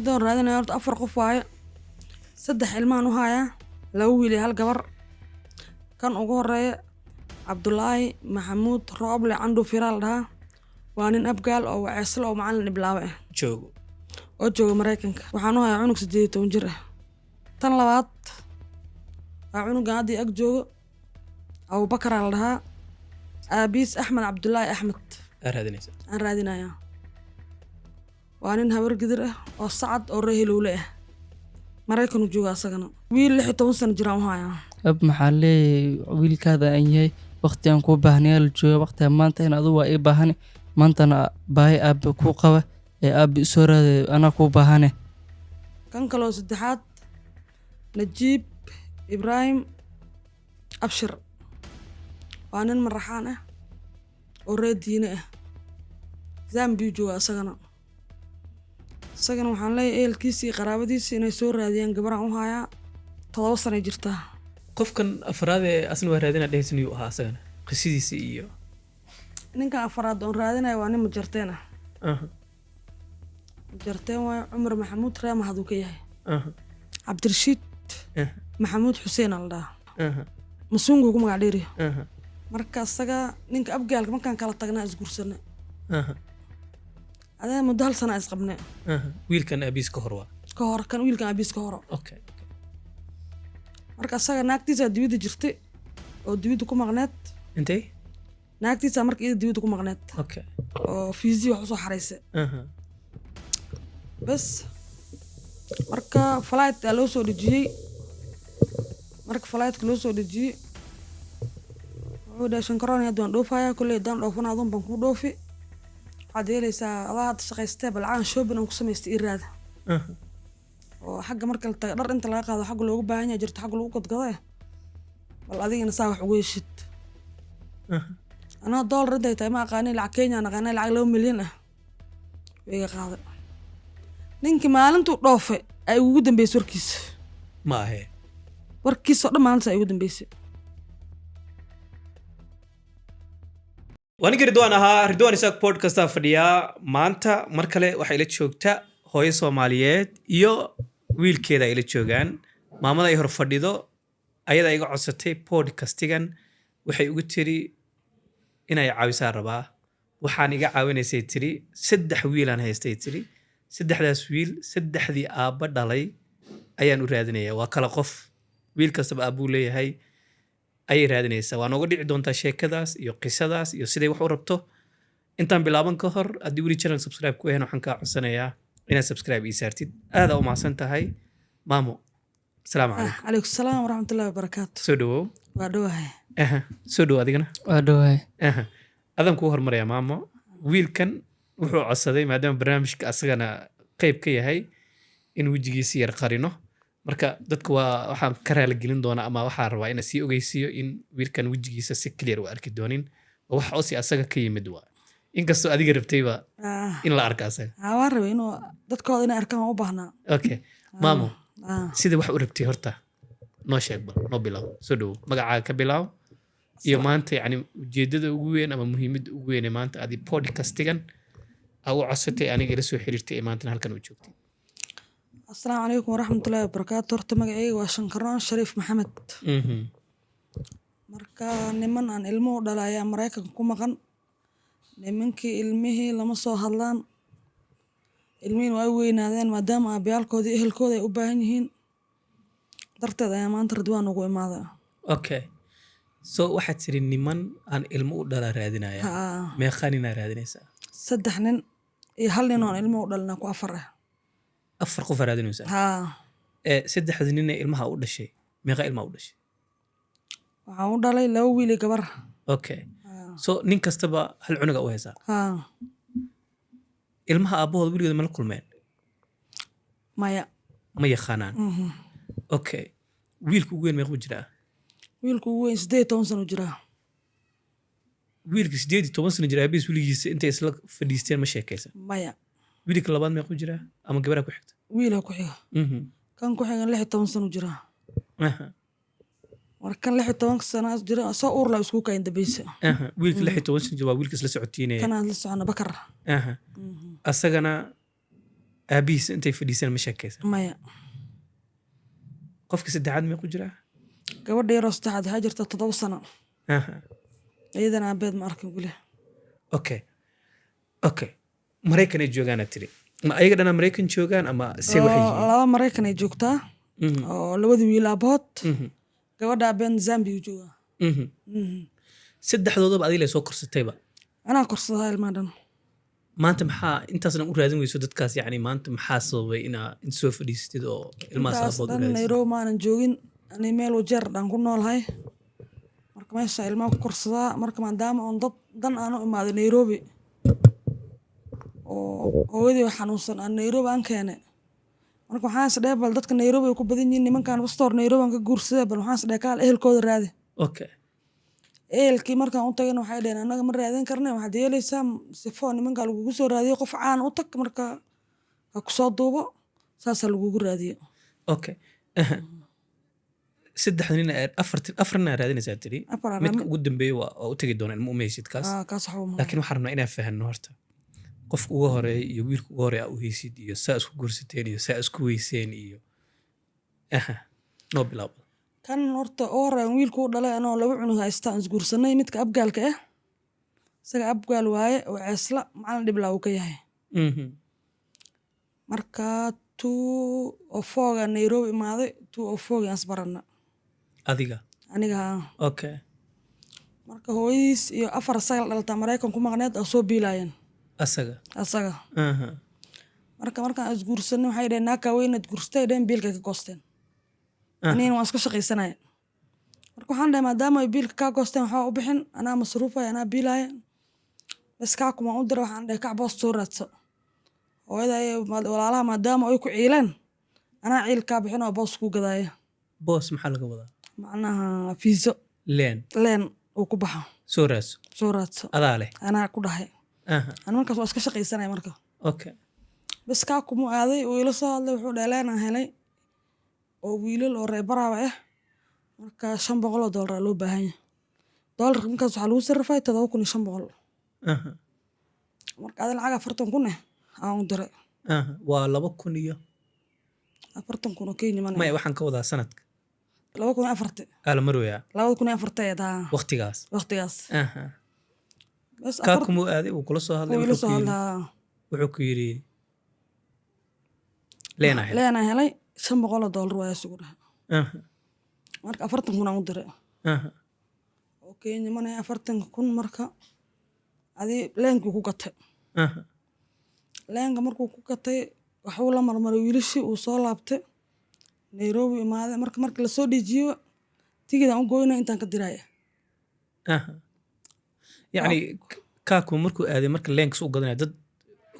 Intaan raadinaya horta afar qof waaye. Saddex ilmaan u hayaa, laba wiil iyo hal gabar. Kan ugu horeeya Cabdulaahi Maxamuud Rooble Candhu Firaa la dhahaa. Waa nin abgaal oo waceesle oo macalin dhiblaawe ah joogo oo jooga Maraykanka. Waxaan u hayaa cunug 18 jir ah. Tan labaad waa cunugan hadda ag joogo, Abubakaraa la dhahaa. Aabiis Axmed Cabdulaahi Axmed aa raadinaysaa. Aan raadinayaa. Waa nin habar gidir ah oo sacad oo reer Hilowle ah, Maraykan uu jooga asagana. Wiil 16 sano jiraan u hayaa. Ab maxaa leeyahay wiilkaada aan yahay, waqti aan kuu baahnaya la jooga, waqtiga maanta in adigu waa ii baahane, maantana baahi aabe kuu qaba ee aabe isoo raaday, anaa kuu baahane. Kan kaloo saddexaad Najiib Ibraahim Abshir, waa nin maraxaan ah oo reer diine ah, Zambiyu jooga asagana. Isagana waxaan leeyahay ehelkiisa iyo qaraabadiisa inay soo raadiyaan. Gabaraan u hayaa, 7 sanay jirtaa. Qofkan afraad ee asna waa raadina dhehaysan yuu ahaa asagana qisadiisa iyo Ninkan afraad oon raadinaya waa nin majarteen ah. Majarteen waayo, Cumar Maxamuud Reemahad uu ka yahay. Cabdirashiid Maxamuud Xuseen aa la dhahaa. Masuungu ku magac dheeri. Marka isaga ninka abgaalka markaan kala tagnaa isguursanay. Adaa muddo hal sana isqabnay. Wiilkan aabiis ka hor waa Ka hor, kan wiilkan aabiis ka horo. Marka isaga naagtiisa dibadda jirtay oo dibadda ku maqneed. Intay? Naagtiisa marka iyada dibadda ku maqneed oo fiisi wax usoo xaraysay. Bas, marka flight aa loo soo dhejiyey. Marka flightka loo soo dhejiyey, wuxuu dhahay, "Shankaroon, hadda waan dhoofayaa. Kolley haddaan dhoofana aduun baan kuu dhoofi. Waxaad yeelaysaa, adaa hadda shaqaystee, balcaan shopping aan ku samaystay ii raada." Oo xagga marka la taga dhar inta laga qaado xagga loogu baahan yahay jirto, xagga lagu gadgada, bal adigana saa wax ugu heshid. Anaa doolar intay tahay ma aqaanin, lacag Kenya aan aqaanay. Lacag 2 milyan ah way iga qaaday. Ninkii maalintuu dhoofe ay ugu dambeysay warkiisa. Ma ahe? Warkiisa oo dhan maalintaas ay ugu dambeysay. Waa ninka Ridwaan ahaa, Ridwaan Isaaq podcastaa fadhiyaa. Maanta mar kale waxaa ila joogta hooyo Soomaaliyeed iyo wiilkeeda ay ila joogaan. Maamada ay hor fadhido ayada iga codsatay podcastigan. Waxay ugu tiri inay caawisaa rabaa. Waxaan iga caawinaysay tiri, saddex wiilaan haystay tiri, saddexdaas wiil saddexdii aabba dhalay ayaan u raadinaya. Waa kala qof, wiil kastaba aabbuu leeyahay ayay raadinaysaa. Waa nooga dhici doontaa sheekadaas iyo qisadaas iyo siday wax u rabto. Intaan bilaaban ka hor, haddii weli channel subscribe ku ahayn, waxaan kaa codsanayaa inaad subscribe ii saartid. Aadaa u mahadsan tahay, maamo. Asalaamu calaykum. Calaykum salaam waraxmatullahi wabarakaatu. Soo dhawow. Waa dhowahay. Aha, soo dhow adigana. Waa dhowahay. Aha. Adaan kuu hormaraya, maamo. Wiilkan wuxuu codsaday, maadaama barnaamijka asagana qayb ka yahay, in wejigiisa yar qarino. Marka dadka waa waxaan ka raaligelin doonaa ama waxaa rabaa inaan sii ogeysiiyo in wiilkan wejigiisa si clear u arki doonin. Waa wax codsi asaga ka yimid, waa inkastoo adiga rabtayba in la arka asaga. Waan rabay inuu dadkooda inay arkaan, waan u baahnaa. Okay, maamo, sida wax u rabtay horta noo sheeg, bal noo bilow. Soo dhowow, magacaaga ka bilow iyo maanta yani ujeedada ugu weyn ama muhiimadda ugu weyn ee maanta adi podcastigan aa u codsatay, aniga ila soo xiriirtay ee maantana halkan u joogtay. Asalaamu calaykum waraxmatullaahi wabarakaatu. Horta magacayga waa Shankaroon Shariif Maxamed. Marka niman aan ilmo u dhalay ayaa Maraykanka ku maqan. Nimankii ilmihii lama soo hadlaan. Ilmihiina waa weynaadeen, maadaama aabayaalkoodii ehelkooda ay u baahan yihiin darteed ayaa maanta Ridwaan ugu imaaday. Okay, so waxaad tiri niman aan ilmo u dhalaa raadinaya. Haa. Meeqa ninaa raadinaysaa? Saddex nin iyo hal nin oon ilmo u dhalina, ku afar ah. Afar qofaa raadinaysaa? Haa. Ee saddexda nin ee ilmaha u dhashay, meeqa ilmaha u dhashay? Waxaan u dhalay laba wiil iyo gabar. Okay, so nin kastaba hal cunuga u haysaa? Haa. Ilmaha aabbahooda weligood ma la kulmeen? Maya. Ma yaqaanaan? Okay, wiilka ugu weyn meequu jiraa? Wiilka ugu weyn 18 sano jiraa. Wiilka 18 sano jira aabihiis weligiisa intay isla fadhiisteen ma sheekaysan? Maya. Wiilka labaad meequu jiraa ama gabaraa ku xigta? Wiilaa ku xiga. Kan ku xigan 16 sano jiraa. Marka kan 16 sano jira soo uur la isku kayn dambaysa. Aha. Wiilka 16 sano jira waa wiilka isla socotiinaya? Kanaan la socona, Bakar. Aha. Asagana Aabihiis intay fadhiisan ma sheekaysan? Maya. Qofka saddexaad meequ jiraa? Gabadha yaroo saddexaad waxaa jirta 7 sano. Iyadana aabeed ma arkin weli. Okay, Maraykan ay joogaana tiri. Ma ayaga dhanaa Maraykan joogaan ama se waxay yihiin? Laba Maraykan ay joogtaa oo labada wiil aabahood. Gabadha aabeedna Zambia u joogaa. Saddexdoodaba adiga lay soo korsatayba? Anaa korsadaa ilmaha dhan. Maanta maxaa intaas dhan u raadin weyso dadkaas? Yani maanta maxaa sababay inaa int soo fadhiisatid oo ilmahaas Intaas aabahood u dhan raadisid? Nairobi maanan joogin ani, meel Wajeer dhan ku noolahay. Marka meesha ilmaha ku korsadaa. Marka maadaama oon dad dan aan u imaaday Nairobi oo hooyadii oo xanuunsan aan Nairobi aan keenay, marka waxaan is dhahay, bal dadka Nairobi ay ku badan yihiin nimankan bastoor Nairobi aan ka guursaday, bal waxaan is dhahay, kaal ehelkooda raadi. Ehelkii markaan u tagayna waxay dhaheen, annaga ma raadin karne, waxaad yeelaysaa sifo nimanka lagugu soo raadiyo, qof caan u tag, marka ha kusoo duubo, saasaa lagugu raadiyo. Okay. Aha. Saddexda nin afar nin aa raadinaysaa tiri. Afar aan. Midka ugu dambeeya waa u tegi doonaa, ilma umahaysid kaas. Ah, kaas waxba uma. Laakiin waxaan rabnaa inaan fahanno horta qofka ugu horeeya iyo wiilka ugu horeeya aa u heysid iyo saa isku guursateen iyo saa isku weyseen iyo aha noo bilaabo. Kan horta u horeyn, wiilku u dhalay anoo laba cunug haysta aan isguursanay, midka Abgaalka ah. Isaga Abgaal waaye oo Ceesla macalin dhiblaa uu ka yahay. Marka 2004-ga Nairobi imaaday, 2004-gi aan isbarana. Adiga? Aniga, haa. Marka hooyadiis iyo afar asaga la dhalataa Maraykan ku maqneed oo soo biilaayeen. Asaga? Asaga. Marka markaan isguursanay waxay dhaheen, naagkaa weynaad guursatay dhaheen, biilkay ka goosteen. Anigana waan iska shaqaysanaya. Marka waxaan dhahay, maadaama ay biilka kaa goosteen, waxba u bixin, anaa masruufaya, anaa biilaaya. Bas kaa kumaan u diray, waxaan dhahay, kac boos soo raadso hooyada iyo walaalaha, maadaama ay ku ciileen, anaa ciil kaa bixin oo boos kuu gadaaya. Boos maxaa laga wadaa? Macnaha fiiso. Leen. Leen uu ku baxo. Soo raadso. Soo raadso. Adaa leh. Anaa ku dhahay. Ani markaas waa iska shaqaysanaya marka. Bas kaa kumu aaday, uu ila soo hadlay, wuxuu dhahay, leen aan helay oo wiilal oo reer Baraaba ah, marka $500 aa loo baahan yahay. Doolarka markaas waxaa lagu sarrifay 7,500. Marka adi lacag 40,000 eh aan u diray. Waa 2000 iyo 40,000 oo Kenya money. Maya, waxaan ka wadaa sanadka. 2004-ti. Aa la marooyaa. 2004-ti ayaad, haa. Waqtigaas. Waqtigaas. Bas. Kaa kumuu aaday, wuu kula soo hadlay. Wuu ila wuxuu soo ku yidhi hadlaa. Wuxuu ku yidhi leenaa helay. Leenaa helay, $500 waayaa isugu dhahay. Marka 40,000 aan u diray oo Kenya money, 40,000. Marka adi leenkii ku gatay. Leenka markuu ku gatay, waxuu la marmaray wiilashii, uu soo laabtay, Nairobi imaaday. Marka marka lasoo dejiyo, tigidaan u goynay intaan ka diraya. Yacni kaaku markuu aaday, marka leenkas u gadanaya, dad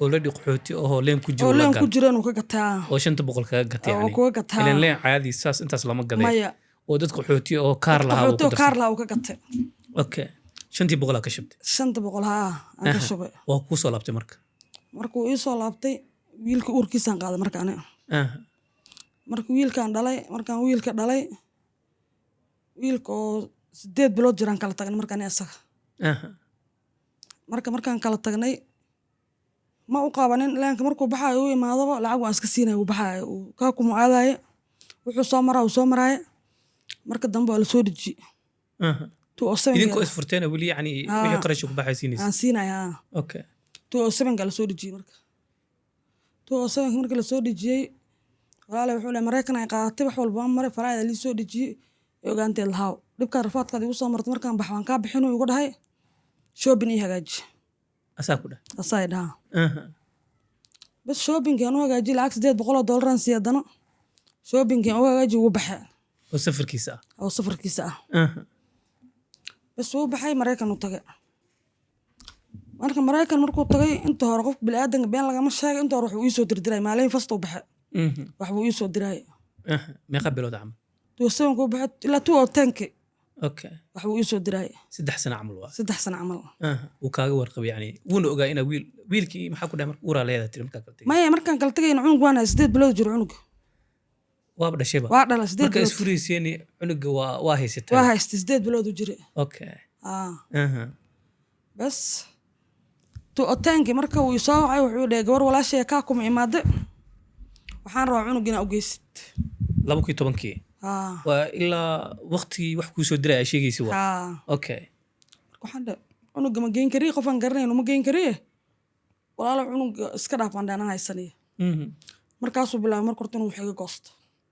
already qaxooti ahoo leen ku jiro oo la leen ku gal jireen uu ka gataa. Oo 500 kaga gatay. Oo yani kuga gataa. Ileen leen caadi saas intaas lama gaday. Maya. Oo dad qaxooti oo kaar lahaa uu qaxooti ku oo kaar darsan. Lahaa uu ka gatay. Okay, 500-aa ka shubtay. 500, haa, aan ka shubay. Waa kuu soo laabtay marka. Markuu ii soo laabtay, wiilka uurkiisaan qaaday marka aniga. Marka wiilkaan dhalay, markaan wiilka dhalay, wiilka oo 8 bilood jiraan kala tagnay marka ani isaga. Marka markaan kala tagnay, ma u qabanin leenka. Markuu baxaayo u imaadaba, lacag waan iska siinaya, uu baxaayo, uu kaa kuma aadayo, wuxuu soo maraa uu soo maraayo. Marka dambe waa lasoo dejiye. 2007. Idinkoo isfurteena weli yani wixii qarashka ku baxay siinaysa? Aan siinaya, haa. 2007-ka lasoo dejiyey. Marka 2007-ka marka lasoo dejiyey, walaalay wuxuu lehay, Maraykan ay qaadatay, wax walba waan maray, falaayada lii soo dejiyey ee ogaanteed lahaaw, dhibkaa rafaadkaad igu soo martay, markaan bax waan kaa bixin, uu igu dhahay, shopping ii hagaaji. Asaa ku dhah? Asaa i dhahaa. Bas, shoppingkii aan u hagaajiyey, lacag $800 aan siiyey, haddana shoppingkii aan u hagaajiye, wuu baxay. Oo safarkiisa ah. Oo safarkiisa ah. Bas, wuu baxay, Maraykan u tagay. Marka Maraykan markuu tagay, inta hore qofka biniaadanka been lagama sheego, inta hore wuxuu iisoo dirdiray maalin fasta u baxay. Waxbuu iisoo diray. Meeqa bilood camal? 2007-ka u baxay ilaa 2010-ki. Waxbuu iisoo diray. 3 sano camal waa. 3 sano camal. Wuu kaaga warqabay, yani wuuna ogaa inaa wiil, wiilkii maxaa ku dhahay marka uuraa leedahay tiri markaa kala tegay? Maya, markaan kala tagayna cunug waan hay, 8 bilood jiro cunuga. Waaba dhashayba? Waa dhala, 8 Marka bilood. Isfurayseeni cunuga waa haysataa? Waa haystay, 8 bilood u jira. Bas, 2010-ki marka uu isoo wacay, wuxuu dhahay, gabar walaashay kaa kuma imaade. Waxaan rabaa cunug inaa u geysid. 2010-kii? Haa. Waa ilaa waqtigii wax kuu soo diray aa sheegaysa waa? Haa. Marka waxaan dhahay, cunuga ma geyn kariye, qofaan garanayn uma geyn kariye, walaalo, cunuga iska dhaaf baan dhahay, anaa haysanaya. Markaasuu bilaabay marka horta inuu wax iga goosto.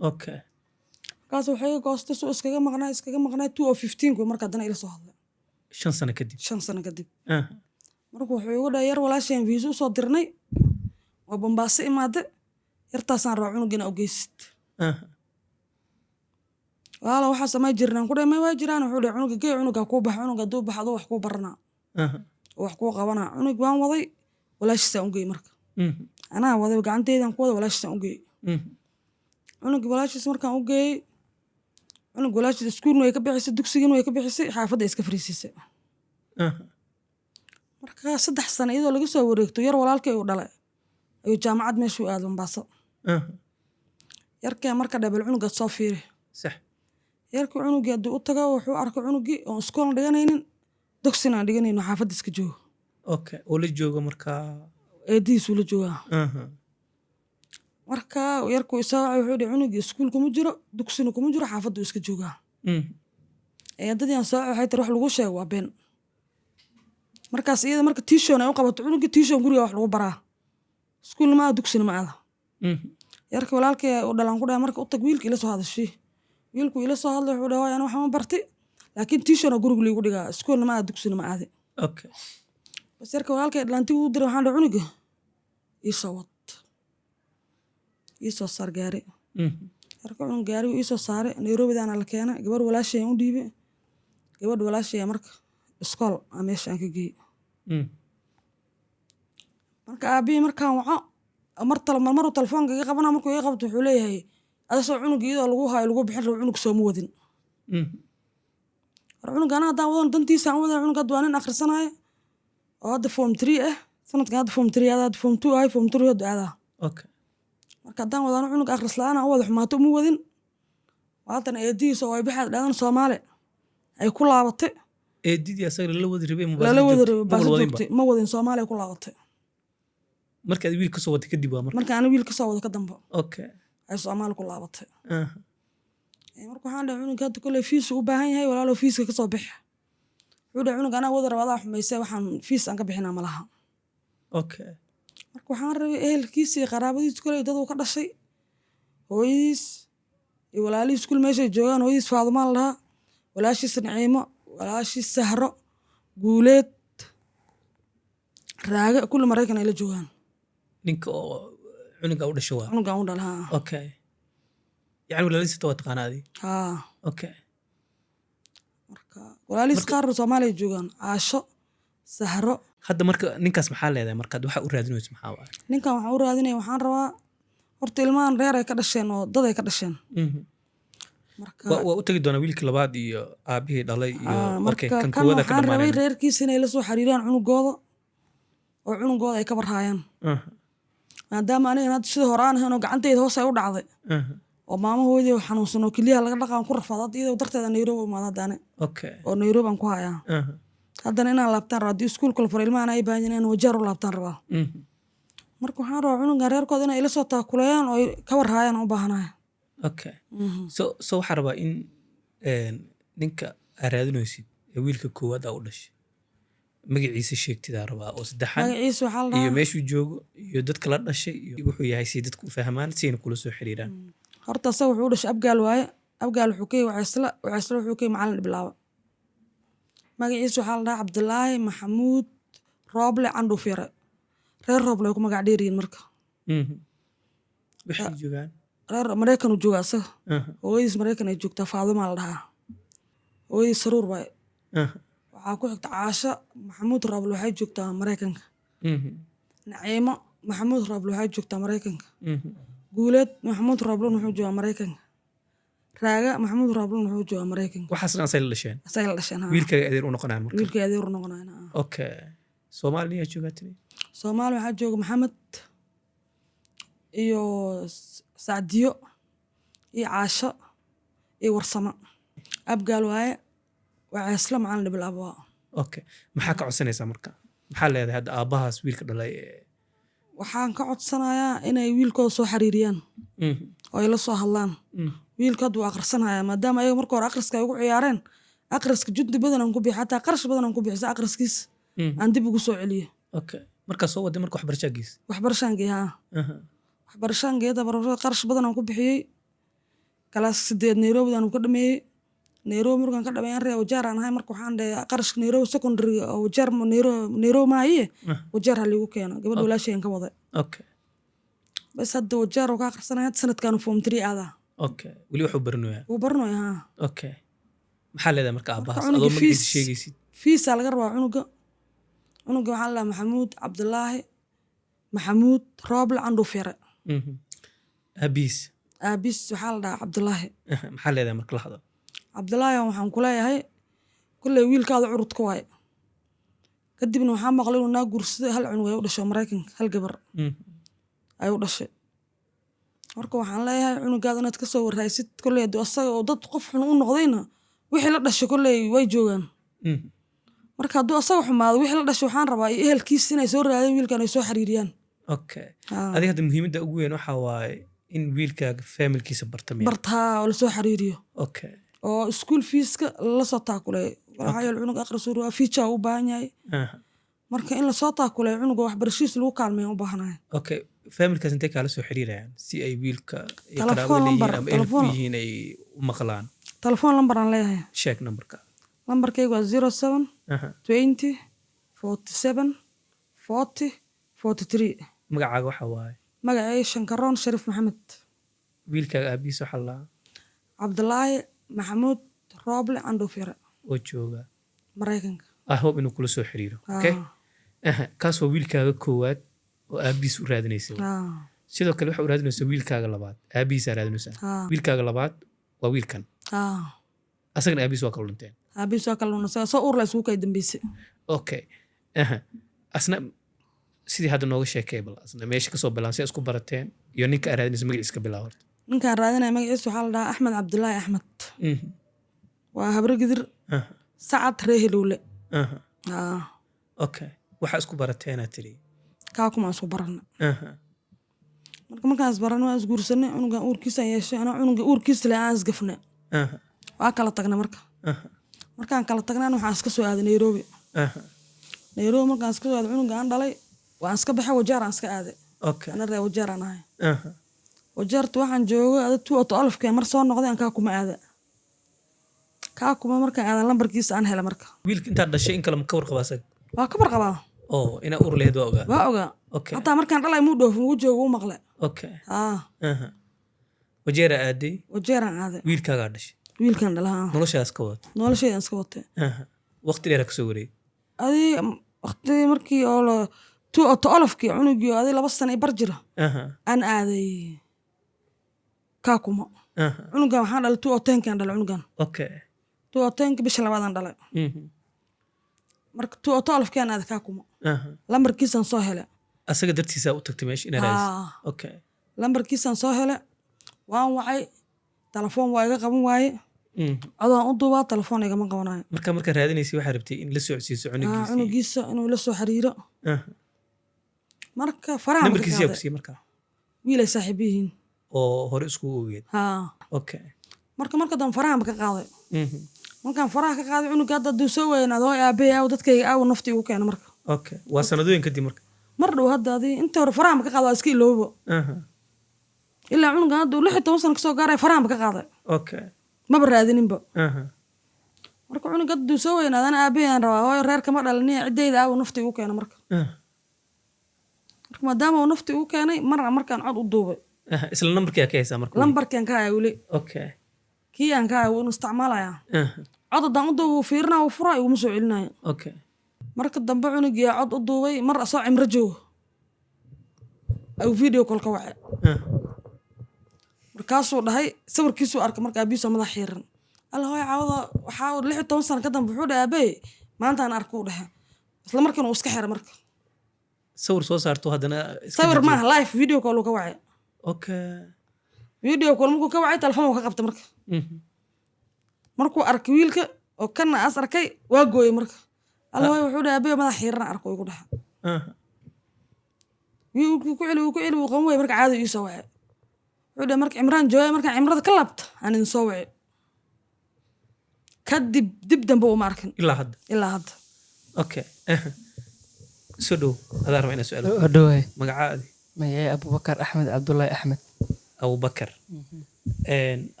Markaasuu wax iga goostay, suu iskaga maqnaa, iskaga maqnaa, 2015 ku marka haddana ila soo hadlay. 5 sano kadib? 5 sano kadib. Marka wuxuu igu dhahay, yar walaasheen viisa usoo dirnay oo Bambaaso imaade, yartaasaan rabaa cunug inaa u geysid. Walaalo, waxaa samay jirnaan ku dhahay, may waa jiraan. Wuxuu dhahay, cunuga gey, cunuga kuu baxa, cunuga hadduu baxa aduu wax kuu baranaa oo wax kuu qabanaa. Cunug waan waday, walaashiisaan u geey. Marka anaa waday, gacanteydaan ku waday, walaashiisaan u geeyey. Cunugii walaashiis markaan u geeyey, cunug walaashiis iskuulna way ka bixisay, dugsigana way ka bixisay, xaafadda iska fariisiisay. Marka 3 sano iyadoo laga soo wareegto, yar walaalkay uu dhalay ayuu jaamacad meeshuu aaday Mombaaso. Yarkee marka dhabel cunugaad soo fiiri. Yarkii cunugii hadduu u tago, wuxuu arkay cunugii oon iskoolna dhiganaynin, dugsina aan dhiganaynin, oo xaafadda iska joogo. Okay, oo la joogo markaa? Eedihiisuu la joogaa. Marka yarkuu isoo wacay, wuxuu dhihi, cunugii iskuul kuma jiro, dugsina kuma jiro, xaafaddu iska joogaa. Eedadii aan soo wacay waxay tiri, wax lagu sheego waa been. Markaas iyada marka tuition ay u qabato cunugii, tuition guriga wax lagu baraa, iskuulna ma aada, dugsina ma aada. Yarkii walaalkay uu dhalaan ku dhahay, marka u tag wiilka, ila soo hadashii. Wiilku ila soo hadlay, wuxuu dhahay, waay ana waxma barti, laakiin tuition guriga liigu dhigaa, iskuulna ma aada, dugsina ma aadi. Bas yarka walaalkay dhalanti uu diray, waxaan dhahay, cunuga ii soo wad, ii soo saar gaari. Yarka cunug gaarigu ii soo saaray, Nairobidaana la keenay, gabar walaashay aan u dhiibay. Gabadha walaashay marka iskool aa meesha aan ka geeyey. Marka aabihii markaan waco, mar marmaruu telefoonka iga qabana, markuu iga qabto wuxuu leeyahay, adasoo cunug iyadoo lagu hayo lagu bixin rabo, cunug sooma wadin. War cunug anaa haddaan wadon dantiisa aan wadaa. Cunug hadda waa nin akhrisanaayo oo hadda form three ah sanadkan, hadda form three aada, hadda form two ahay, form three hadda aadaa. Marka haddaan wadaano cunug akhris la-aan aan u wada xumaato uma wadin. Haatan eedihiisa oo ay baxaad dhahdan Soomaali ay ku laabatay. Eedidii asaga lala wadi rabay? Lala wadi rabay baase joogtay, ma wadin, Soomaaliya ku laabatay. Marka aad wiil kasoo watay kadib waa marka? Marka ani wiil kasoo wado ka dambe ay Soomaali ku laabatay. Marka waxaan dhahay, cunugga hadda kolley fees u baahan yahay, walaalow feeska kasoo bixi. Wuxuu dhahay, cunug anaa wada raba, adaa xumaysay, waxaan fees aan ka bixinaa ma laha. Marka waxaan rabay ehelkiisa iyo qaraabadiis, kolley dad uu ka dhashay, hooyadiis iyo walaalihiis kul meeshay joogaan. Hooyadiis Faadumaan la dhahaa, walaashiis Naciimo, walaashiis Sahro, Guuleed, Raage, kulli Maraykan ay la joogaan. Ninka oo cunuga u dhasho waa? Cunugan u dhala, haa. Okay, yani walaalihiisa waa taqaanaa adi? Haa. Marka walaalihiis qaar Soomaaliya joogaan, Caasho, Sahro. Hadda marka ninkaas maxaa leedahay? Markaad waxa u raadinayso maxaa waaye? Ninkan waxaan u raadinaya, waxaan rabaa horta ilmahan reer ay ka dhasheen oo dad ay ka dhasheen. Marka Waa u tegi doonaa wiilkii labaad iyo aabihii dhalay iyo marka okay, kan kan koowaada ka waxaan rabay dhamaanayna. reerkiisa inay la soo xiriiraan cunugooda oo cunugooda ay ka barhaayaan, maadaama anigan hadda sida hore aan ahayn oo gacantayda hoos ay u dhacday oo maamo hooyadii xanuunsan oo keliyaha laga dhaqaan ku rafaad, hadda iyadoo darteeda Nairobi imaada hadda ani oo Nairobi aan ku hayaa. Haddana inaan laabtaan rabaa haddii iskuulka la furo, ilmahan ay baahan yihiin inaan Wajeer u laabtaan rabaa. Marka waxaan rabaa cunugan reerkooda inay ila soo taakuleeyaan oo ay ka warhaayaan u baahanahay. Okay, so waxaa rabaa in ninka aa raadinaysid ee wiilka koowaad aa u dhashay magaciisa sheegtidaa rabaa oo saddexan. Magaciisa waxaa la iyo dhahaa meeshuu joogo iyo dadka la dhashay iyo wuxuu yahay, si dadku u fahmaan, si ayna kula soo xiriiraan. Horta asaga wuxuu u dhashay Abgaal waaye. Abgaal wuxuu ka yahay Waceysla, Waceysla wuxuu ka yahay Macalin Dhiblaawe. Magaciisa waxaa la dhahaa Cabdilaahi Maxamuud Rooble Candhuuf Yare. Reer Rooble ay ku magac dheer yihiin marka. Waxay joogaan? Reer Maraykan uu joogaa asaga. Hooyadiis Maraykan ay joogtaa, Faadumaa la dhahaa. Hooyadiis Saruur waaye. Waxaa ku xigta Caasho Maxamuud Rooble, waxay joogtaa Maraykanka. Naciimo Maxamuud Rooble waxay joogtaa Maraykanka. Guuleed Maxamuud Rooble wuxuu joogaa Maraykanka. Raaga Maxamuud Rooble wuxuu joogaa Maraykanka. Waxaasna asay la dhasheen? Asaga la dhasheen, haa. Wiilkaaga adeer u noqonayaan marka? Wiilkay adeer u noqonayaan, haa. Okay, Soomaali yaa joogaa tani? Soomaali waxaa jooga Maxamed iyo Sacdiyo iyo Caasho iyo Warsamo. Abgaal waaye, Waceysle, Macalin Dhibilaabo waa. Okay, maxaa ka codsanaysaa marka? Maxaa leedahay hadda aabbahaas wiilka dhalay ee Waxaan ka codsanayaa inay wiilkooda soo xariiriyaan oo ay la soo hadlaan. Wiilka hadda wuu akhrisanayaa, maadaama ayaga marka hore akhriska ay ugu ciyaareen. Akhriska juhdi badan aan ku bixi, xataa qarash badan aan ku bixisa akhriskiis aan dib ugu soo celiyo. Okay, markaa soo waday marka waxbarashaa geys? Waxbarashaan geey, haa. Waxbarashaan geeyada, barashada qarash badan aan ku bixiyey. Class 8 Nairobi aan ka dhameeyey. Nairobi markaan ka dhameeyay, reer Wajeer aan ahay. Marka waxaan dhahay qarashka Nairobi secondary oo Wajeer, Nairobi maahiye, Wajeer ha liigu keeno. Gabadha walaashay aan ka waday. Bas, hadda Wajeer oo ka akhrisanaya. Hadda sanadkan form 3 aadaa. Okay, weli waxuu baranayaa. Wuu baranaya, haa. Okay, maxaa leedahay marka aabbahaas Cunuga adoo magaciisa sheegaysid? Fees-aa laga rabaa cunuga. Cunuga waxaa la dhahaa Maxamuud Cabdilaahi Maxamuud Rooble Candhuufyare. Aabihiis? Aabiis waxaa la dhahaa Cabdilaahi. Maxaa leedahay marka la hadal? Cabdilaahi waxaan ku leeyahay, kolley wiilkaada curudka waaye. Kadibna waxaa maqlay inuu naa guursaday, hal cunug ay u dhashay Maraykanka, hal gabar ay u dhashay. Marka waxaan leeyahay cunugaada inaad kasoo warhaysid. Kolley hadduu asaga oo dad qof xun u noqdayna, wixii la dhashay kolley way joogaan. Marka hadduu asaga xumaado, wixii la dhashay waxaan rabaa iyo ehelkiisa inay soo raadeen wiilkan, ay soo xiriiriyaan. Adiga hadda muhiimadda ugu weyn waxaa waaye in wiilkaaga family-kiisa barta miya? Bartaa oo lasoo xiriiriyo oo school fees-ka lala soo taakuleeyo. Waxaa yeele cunug akhris waa future u baahan yahay. Marka in lasoo taakuleeyo cunuga, waxbarashadiisa lagu kaalmeeyo u baahanahay. Okay, family-kaas intay kaala soo xiriirayaan si ay wiilka ay Telefoon qaraabo leeyihiin number, ama ehelku telefoon. yihiin ay u maqlaan? Telefoon lambar aan leeyahay. Sheeg numberka. Lambarkaygu waa 07 20 47 40 43. Magacaaga waxaa waaye? Magacay Shankaroon Shariif Maxamed. Wiilkaaga aabihiis waxaa la lahaa? Cabdilaahi Maxamuud Rooble Candhuufyare. Oo jooga? Maraykanka. I hope inuu kula soo xiriiro. Okay. Kaas waa wiilkaaga koowaad oo aabihiis u raadinaysa. Sidoo kale waxaa u raadinaysaa wiilkaaga labaad, aabihiisaa raadinaysaa. Wiilkaaga labaad waa wiilkan. Asagana aabihiis waa kala dhinteen? Aabihiis waa kala lunasay, soo uur la isugu kay dambeysay. Okay. Asna sidii hadda nooga sheekay bal, asna meesha kasoo bilaan, si isku barateen iyo ninka aa raadinaysa magaciisa ka bilaab horta. Ninkaan raadinaya magaciisa waxaa la dhahaa Axmed Cabdilaahi Axmed. Waa Habre Gidir, Sacad ree Helowle. Okay, waxaa isku barateenaa tiri? Kaa kuma isku barana. Marka markaan isbaranay, waan isguursanay. Cunugan uurkiisaan yeeshay, anaa cunuga uurkiisa leh aan isgafnay. Waa kala tagnay. Marka markaan kala tagnaan, waxaan iska soo aaday Nairobi. Nairobi markaan iska soo aaday, cunuga aan dhalay waan iska baxay, Wajeer aan iska aaday. Ana ree Wajeer aan ahay. Wajeerta waxaan joogay ada 2012-kee. Mar soo noqday aan kaa kuma aada. Kaa kuma markaan aadan, lambarkiisa aan helay marka. Wiilka intaad dhashay in kale ma ka warqaba asaga? Waa ka warqabaa. Oo inaa uur lahayd waa ogaa? Waa ogaa. Hataa markaan dhalay muu dhoofin, wuu jooga, wuu maqlay. Haa. Wajeera aaday? Wajeeraan aaday. Wiilkaagaa dhashay? Wiilkan dhala, haa. Noloshaas ka wadato? Noloshaydan iska watay. Waqti dheera kasoo wareegay? Adii waqti markii oo la 2012-kii, cunugii oo adii 2 sano i bar jira aan aaday Kaakuma. Cunugan waxaan dhalay 2010-kaan dhalay cunugan. 2010-ka bisha labaadaan dhalay. Marka 2012-kaan aaday Kaakuma. Lambarkiisaan soo helay. Asaga dartiisaa u tagtay meesha inaad raadisid? Haa. Lambarkiisaan soo helay, waan wacay, telefoon waa iga qaban waaye. Codaan u duubaa, telefoon igama qabanayo. Marka markaa raadinaysay waxaa rabtay in la socodsiiso cunugiisii? Cunugiisa inuu la soo xiriiro. Marka faraha ma ka Nambarkiisi yaa qaaday. ku siiyey markaa? Wiilay saaxiib yihiin. Oo hore iskugu ogeed? Haa. Marka dambe faraha ma ka qaaday. Markaan faraha ka qaaday, cunuga hadda hadduu soo weynaado, hooy aabahey aaw, dadkayga aaw, nafta igu keena marka. Okay, waa sanadooyin kadib marka? Mar dhow hadda. Adii inta hore faraha ma ka qaado, waa iska iloobo. Ilaa cunugan hadda uu 16 sano kasoo gaaray, faraha ma ka qaaday. Maba raadininba. Marka cunuga hadduu soo weynaado, ana aabahey aan rabaa, hooyo reerka ma dhalin, ciddayda aaw, nafta igu keena marka. Marka maadaama uu nafta igu keenay, mar markaan cod u duubay. Isla nambarkii aa ka haysaa marka weli? Lambarkaan ka haya weli. Kii aan ka haya wuu isticmaalayaa. Cod haddaan u duubo, wuu fiirinaa, wuu furaa, iguma soo celinayo. Marka dambe cunugii cod u duubay, mar asoo cimro joogo ayuu video call ka wacay. Markaasuu dhahay, sawirkiisuu arkay marka aabihiisoo madax xiiran. Alla hooy, caawada waxaa 16 sano ka dambe wuxuu dhahay, aabey maantaan arkuu dhahay. Isla markiina uu iska xiray marka. Sawir soo saarto haddana iska Sawir dejiyo. Maaha, live video call uu ka wacay. Video call markuu ka wacay, telefoon uu ka qabtay marka. Markuu arkay wiilka oo kana as arkay, waa gooyey marka. Alla hooy, wuxuu dhahay, aabey madax xiiran arko igu dhahay. Wiilkuu ku celi, wuu ku celi, wuu qaban waayey. Marka caadi ii soo wacay, wuxuu dhahay marka cimraan joogay, markaan cimrada ka laabto aan idin soo wacay. Kadib dib dambe uma arkin. Ilaa hadda. Ilaa hadda. Okay, soo dhow, adaa raba inaa su-aal. Oo dhawaay. Magacaadi? Magacay Abubakar Axmed Cabdullaahi Axmed. Abubakar,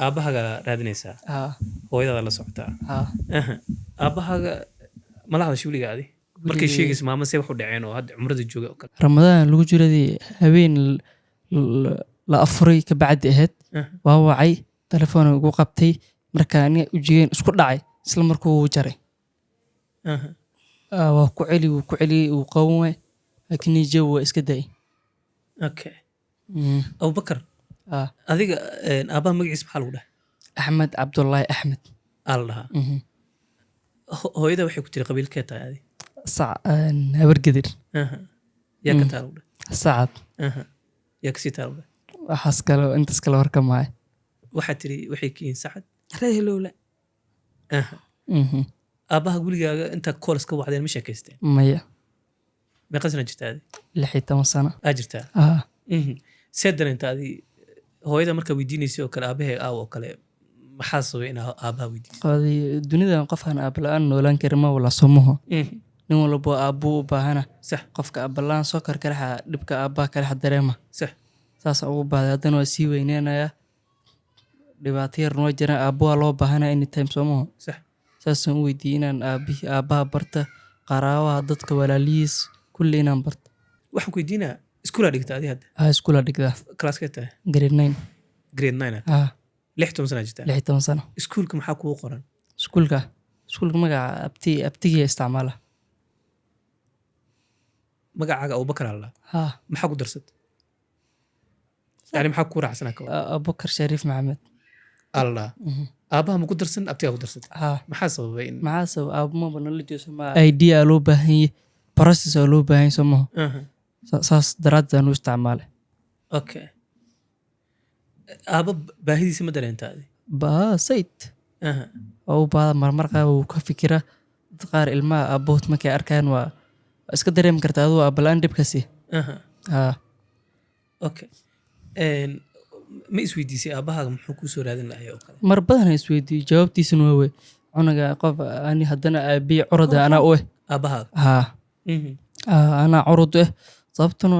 aabbahaga raadinaysaa? Haa. Hooyadaada la socotaa? Haa. Aabbahaaga mala hadashay weliga adi markay Weligay- sheegaysa maama see wax u dhaceen oo hadda cumrada jooga oo kale? Ramadaan lagu jiradii, habeen la afuray ka bacdi ahayd. Waa wacay, telefoon ugu qabtay. Marka aniga ujigeen isku dhacay, isla markuu wuu jaray. Waa ku celi, wuu ku celiyey, wuu qaban waay, laakiin nijaw waa iska dayay. Okay, Abubakar, adiga aabbaha magaciisa maxaa lagu dhahay? Axmed Cabdullaahi Axmed. Aa la dhahaa. Hooyada waxay ku tiri qabiilkee tahay adi? Habargedir. Yaa ka taa lagu dhahay? Sacad. Yaa kasii taa lagu dhahay? Waxaas kale, intaas kale warka maayo. Waxaa tiri waxay ka yihiin Sacad. Reer Hilowle. Aabbaha weligaaga intaa koolas ka wacdeen ma sheekaysteen? Maya. Meeqa sana jirtaa adi? 16 sano. Aa jirtaa? Ah. See dareenta adi hooyada markaa weydiinaysay oo kale aabahee aaw oo kale? Maxaa sababay inaa aabbaha weydiisay? Qaaday dunidan qofaan aabala-aan noolaan karin ma wala somaho. Nin walbo aabbuu u baahana. Qofka aabbalaan soo kar kalexa dhibka aabbaha kalexa dareema. Saasa ugu baahday. Haddana waa sii weyneenayaa, dhibaato yar noo jiraan, aabbo waa loo baahanaya anytime, soomaho? Sax. Saasaan u weydiiyey inaan aabihii aabbaha barta, qaraabaha, dadka walaalihiis kulli inaan barto. Waxaan ku weydiinaa, iskuulaa dhigta adi hadda? Haa, iskuulaa dhigtaa. Classkee tahay? Grade 9. Grade 9 ah? Haa. 16 sana jirtaa? 16 sano. Iskuulka maxaa kugu qoran? Iskuulka magaca abti, abtigiya isticmaala. Magacaaga Abubakar alla? Haa. Maxaa ku darsat yani, maxaa ku raacsanaa ka? Abubakar Shariif Maxamed. Alla aabbaha ma ku darsan, abtigaa ku darsat? Haa. Maxaa sababay in Maxaa sabab aabumaba nala jooso ma idea loo baahan yahay, process aa loo baahan yahay, soo maho? Saas daraaddeed aan u isticmaalay. Okay, aabba baahidiisa ma dareentaa adi? Baa said. Waa u baahda, marmar qaar wuu ka fikiraa. Dad qaar ilmaha aabahood markay arkaan waa iska dareemi kartaa aduu aabala-aan dhibkaasi. Haa. Okay, ma isweydiisay aabbahaaga muxuu kuu soo raadin lahay oo kale? Mar badan isweydiiyo, jawaabtiisuna waa wey cunuga qof ani haddana aabbihi curada anaa u eh. Aabbahaaga? Haa. Anaa curud u eh, sababtuna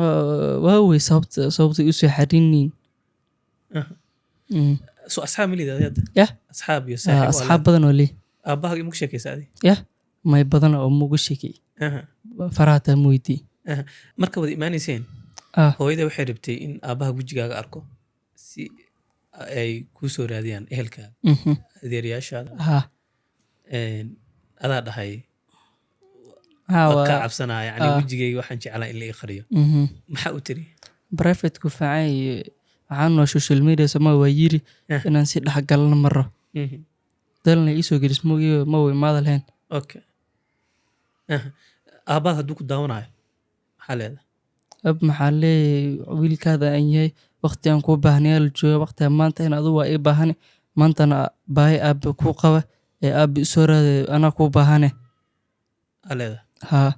waa wey sababta usoo xariniin. So asxaab ma liid adi hadda? Yah. Asxaab iyo saaxiib waa Asxaab leedahay? Badan oo leh. Aabbahaaga imuku sheekaysa adi? Yah, may badan oo mugu sheekay. Farahataa ma weydiiy. Marka wada imaanayseen, hooyada waxay rabtay in aabbaha wejigaaga arko si ay kuu soo raadiyaan ehelkaaga, adeerayaashaada. Adaa dhahay waa ka cabsanaa yani, wejigayga waxaan jeclaa in la ii qariyo. Maxaa u tiri? Private-ku fiican yahay. Waxaan noo social media sama waa yiri inaan si dhexgalna maro. Dalna iisoo gelis moogiyo ma way imaada lahayn. Okay. Aabbaha hadduu ku daawanayo maxaa leedahay? Ab maxaa leeyahay? Wiilkaada aan yahay, waqti aan kuu baahnaya la jooga, waqti maanta in adigu waa ii baahane, maantana baahi aabe kuu qaba ee aabe isoo raade, anaa kuu baahane. Aa leedahay? Haa.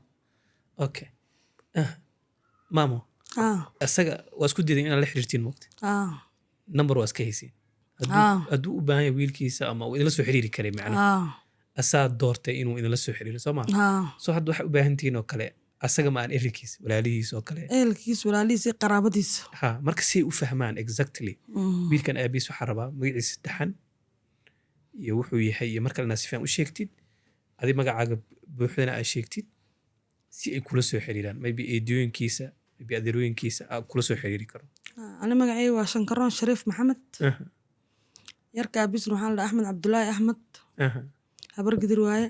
Okay. Maamo, isaga waa isku diiday inaad la xiriirtiin moogta? Number waa iska haysiin. Hadduu u baahan yahay wiilkiisa ama uu idinla soo xiriiri karay macnaha, asaa doortay inuu idinla soo xiriiro, soo maa? So hadda waxay u baahan tihiin oo kale asaga ma aan ehelkiisa, walaalihiisa oo kale. Ehelkiisa, walaalihiisa iyo qaraabadiisa. Ha, marka si ay u fahmaan exactly wiilkan aabiis, waxaa rabaa magaciisa saddexan iyo wuxuu yahay iyo mar kale inaad si fiican u sheegtid, adi magacaaga buuxdana aad sheegtid si ay kula soo xiriiraan, maybe eedooyinkiisa, maybe adeerooyinkiisa aad kula soo xiriiri karo. Ani magacayga waa Shankaroon Shariif Maxamed. Yarka aabiisna waxaa la dhahaa Axmed Cabdulaahi Axmed. Habar Gidir waaye.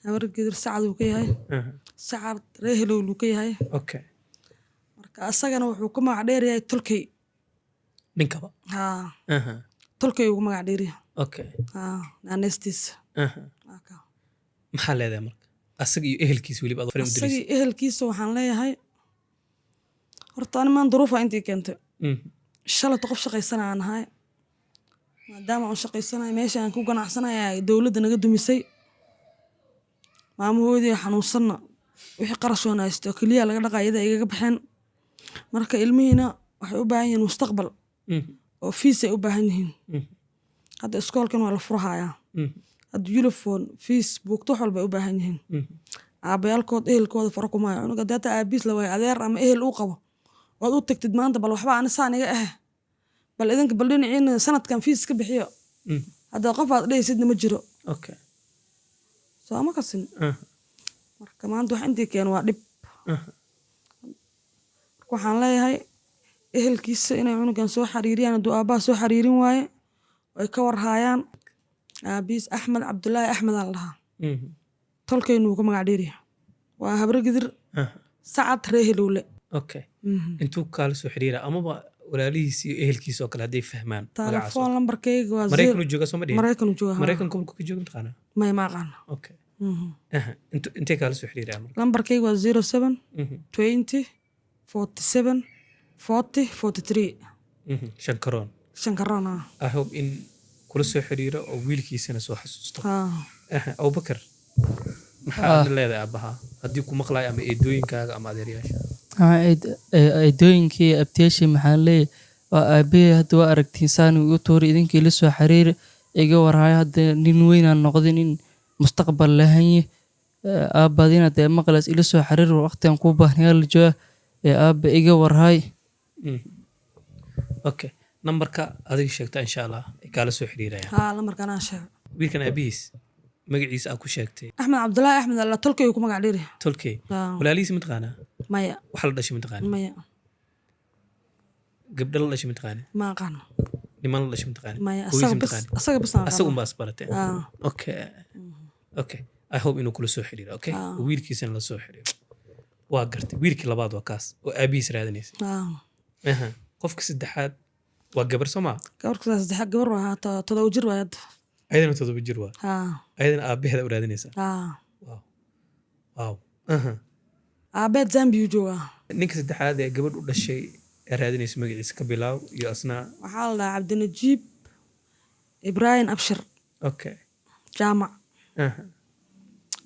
Habar Gidir Sacad uu ka yahay. Sacad reer Helowluu ka yahay. Marka asagana wuxuu ku magac dheer yahay Tolkey. Ninkaba? Haa. Tolkey ugu magac dheer yahay. Haa, naaneystiisa. Waa kaa. Maxaa leedahay marka asaga iyo ehelkiisa weliba aad fariin u diraysid? Asagii ehelkiisa waxaan leeyahay, horta ani maan duruufa intii keentay. Shalayto qof shaqaysana aan ahay, maadaama aan shaqaysanayo meesha aan ku ganacsanaya ay dowladda naga dumisay, maamahoodii xanuunsanna wixii qarashoon haysto keliya laga dhaqa iyada igaga baxeen. Marka ilmihiina waxay u baahan yihiin mustaqbal oo fees ay u baahan yihiin. Hadda iskoolkan waa la furhayaa. Hadda uniform, fees, buugto, wax walba ay u baahan yihiin. Aabayaalkood, ehelkooda fara kuma hayo. Cunuga haddii hataa aabiis la waayo, adeer ama ehel uu qabo ood u tagtid maanta, bal waxba ani saan iga ah, bal idinka, bal dhinaciina sanadkan fees ka bixiyo, hadda qof aad dhehaysidna ma jiro. Soo ma kasin? Marka maanta wax intii keeno waa dhib. Marka waxaan leeyahay ehelkiisa inay cunugan soo xariiriyaan hadduu aabbaha soo xariirin waaye, ay ka warhaayaan. Aabiis Axmed Cabdulaahi Axmed aa la dhahaa. Tolkaynu wuu ka magac dheeriya, waa Habre Gidir, Sacad ree Helowle. Okay, intuu kaala soo xiriira amaba walaalihiis iyo ehelkiisa oo kale hadday fahmaan magacaas oo Telefoon lambarkayga waa Maraykanuu jooga, soo ma dhihin? Maraykanuu jooga, haa. Maraykan gobolka ka jooga mataqaanaa? Maya, ma aqaano. Okay. Aha. Intee kaala soo xiriiraya marka? Lambarkayga waa 07 20 47 40 43. Shankaroon. Shankaroon, ah. I hope in kula soo xiriiro oo wiilkiisana soo xasuusto. Haa. Aha, Abubakar, maxaa aad leedahay aabbaha haddii ku maqlayo ama eedooyinkaaga ama adeeryaasha? Eedooyinkii, abtiyaashii, maxaan leeyahay waa aabahey. Hadda waa aragtiin saan igu tuuri. Idinkii la soo xiriiri, iga warhayo. Hadda nin weynaan noqday, nin mustaqbal lahanye. Aabbaadina dee maqlays, ila soo xiriir, waqtigan kuu baahnaya la jooga ee aabba iga warhay. Okay, nambarka adiga sheegta, insha Allah ay kaala soo xiriirayaan. Haa, lambarkan aan sheego. Wiilkan aabihiis magaciisa aa ku sheegtay? Axmed Cabdulaahi Axmed alla, tolkay ku magac dheeri. Tolkey. Haa. Walaalihiis mataqaanaa? Maya. Waxa la dhashay mataqaana? Maya. Gabdho la dhashay mataqaana? Ma aqaano. Niman la dhashay mataqaana? Maya. Hooyadiis Asaga bas. mataqaana? Asaga bas aan Asaga aqaano. unbaa isbaratee? Haa. Okay, I hope inuu kula soo xiriiro. Okay, oo wiilkiisana la soo xiriiro. Waa gartay, wiilkii labaad waa kaas oo aabihiis raadinaysay. Haa. Aha. Qofka saddexaad waa gabar, soo maa? Gabar saddexaad gabar waa, 7 jir waa hadda. Ayadana 7 jir waa? Haa. Ayadana aabaheeda u raadinaysaa? Haa. Wow. Aha. Aabeed Zambiyuu joogaa. Ninka saddexaad ee gabadh u dhashay ee raadinaysa magaciisa ka bilaaw iyo asna. Waxaa la dhahaa Cabdinajiib Ibraahim Abshir. Jaamac.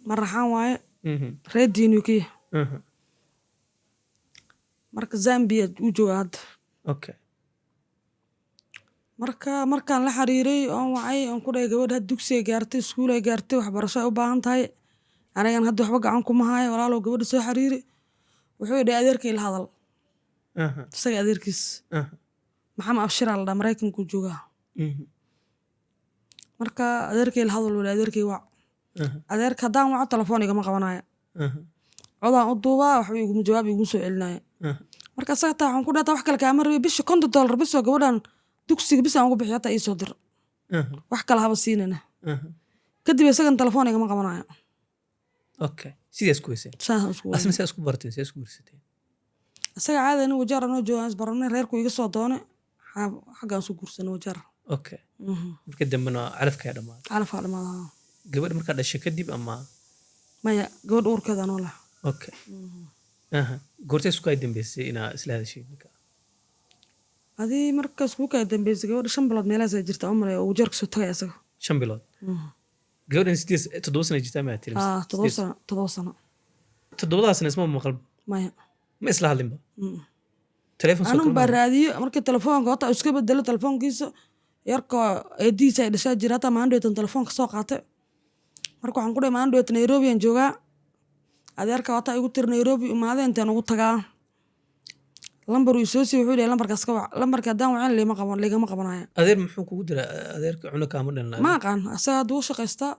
Maraxaan waaye. Reer diinukiya. Marka Zambia uu joogaa hadda. Marka markaan la xiriiray oon wacay oon ku dhahay gabadha hadda dugsiga gaartay, iskuul ay gaartay, waxbarasho ay u baahan tahay, anigan hadda waxba gacan kuma haayo, walaalow gabadha soo xiriiri, wuxuu idhi adeerkay la hadal. Isaga adeerkiis Maxamed Abshiraa la dhaha, Maraykankuu joogaa. Marka adeerkay la hadal wali, adeerkay wac. Adeerka haddaan waco telefoon igama qabanayo. Codaan u duubaa, waxba iguma jawaab, iguma soo celinaya. Marka asaga taa waxaan ku dhahay wax kale kaama rabay, bisha $50 bis oo gabadhan dugsiga bis aan ugu bixiyo hataa iisoo dir. Wax kale haba siinana. Kadib isagan telefoon igama qabanayo. Okay, sidaas ku weyseen? Saasaan isku Asna saa isku barteen, saa isku guursateen? Isaga caadi anigu Wajaar anoo joogaan isbaranay, reerku iga soo doone, xaggaan isu guursanay Wajaar. Okay, marka dambena calafkaa dhammaaday? Calafkaa dhamaada. Gabadha markaa dhashay kadib ama? Maya, gabadha uurkeeda anoo leh. Okay. Aha. Goortee isku ay dambeysay inaa isla hadashay ninka? Adii markaas kuu kala dambeysay gabadha 5 bilood meelahaas ay jirta u malaya oo Wajaar kasoo tagay isaga. 5 bilood? Gabadhan 8, 7 sana jirtaa maa tiri? Aa, 7 sano, 7 sano. Toddobadaa sana isma maqal? Maya. Ma isla hadlinba? Telefoon soo Anun baa kulmaa? Raadiyo markii telefoonka horta iska bedelo telefoonkiisa, yarka eedihiisa ay dhashaa jira, hataa maalin dhaweytan telefoonka soo qaatay. Marka waxaan ku dhahay maalin dhaweyta Nairobi aan joogaa, adeerka wataa igu tiri Nairobi imaade, intaan ugu tagaa. Lambar uu soo siiyey, wuxuu dhahay lambarkaas ka wac. Lambarka haddaan wacin liima qaban, ligama qabanayo. Adeer muxuu kugu diray? Adeerka cuna kaama dhalin? Ma aqaan, asaga hadduu u shaqaystaa,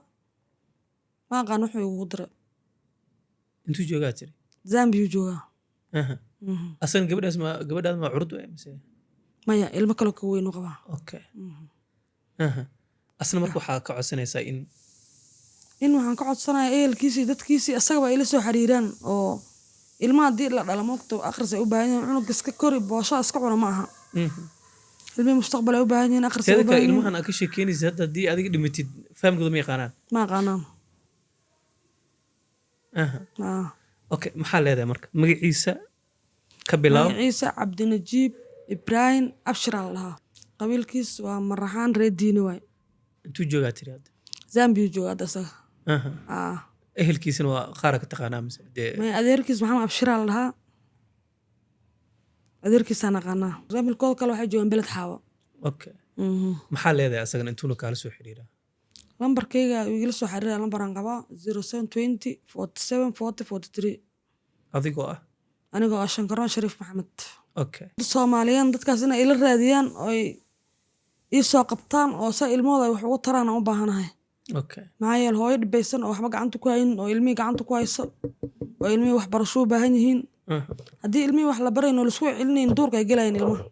ma aqaan wuxuu igugu diray. Intuu joogaa tiri? Zambiyuu joogaa. Aha. Asagan gabadhaas ma gabadhaas ma curud waay mise? Maya, ilmo kaloo ka weyn u qabaa. Okay. Aha. Asna marka waxaa ka codsanaysaa in In waxaan ka codsanayaa ehelkiisii, dadkiisii, asagaba ay ila soo xiriiraan oo ilmaha haddii la dhala moogta akhris ay u baahan yihiin. Cunuga iska kori, boosho iska cuna ma aha. Ilmihii mustaqbal ay u baahan yihiin, akhris ay Teeda u kale, baahan yihiin. ilmahan aad ka sheekeynaysa hadda, haddii adiga dhimatid, fahamkooda ma yaqaanaan. Ma aqaanaan. Aha. Ah. Okay, maxaa leedahay marka? Magaciisa ka bilaab. Magaciisa Cabdinajiib Ibraahim Abshir aa la dhahaa, qabiilkiis waa Maraxaan, reer Diini waay. Intuu joogaa tiri hadda? Zambiyuu jooga hadda isaga. Aha. Ah. Ehelkiisana waa qaara ka taqaanaa mise dee? Maya, adeerkiis Maxamed Abshir aa la dhahaa. Adeerkiisaan aqaanaa. Familkooda kale waxay joogaan Beled Xaawo. Okay, maxaa leedahay asagana intuuna kaala soo xiriiraa? Lambarkayga uu igala soo xiriira, lambaraan qabaa, 0720 47 40 43. Adigoo ah? Anigoo ah Shankaroon Shariif Maxamed. Soomaaliyan dadkaas inay ila raadiyaan oo ay ii soo qabtaan oo sa ilmahooda ay wax ugu taraan aan u baahanahay. Maxaa yeele, hooyo dhibaysan oo waxba gacanta ku haynin oo ilmihii gacanta ku hayso oo ilmihii waxbarasho u baahan yihiin. Haddii ilmihii wax la barayn oo laisku celinayn, duurka ay gelayaan ilmaha.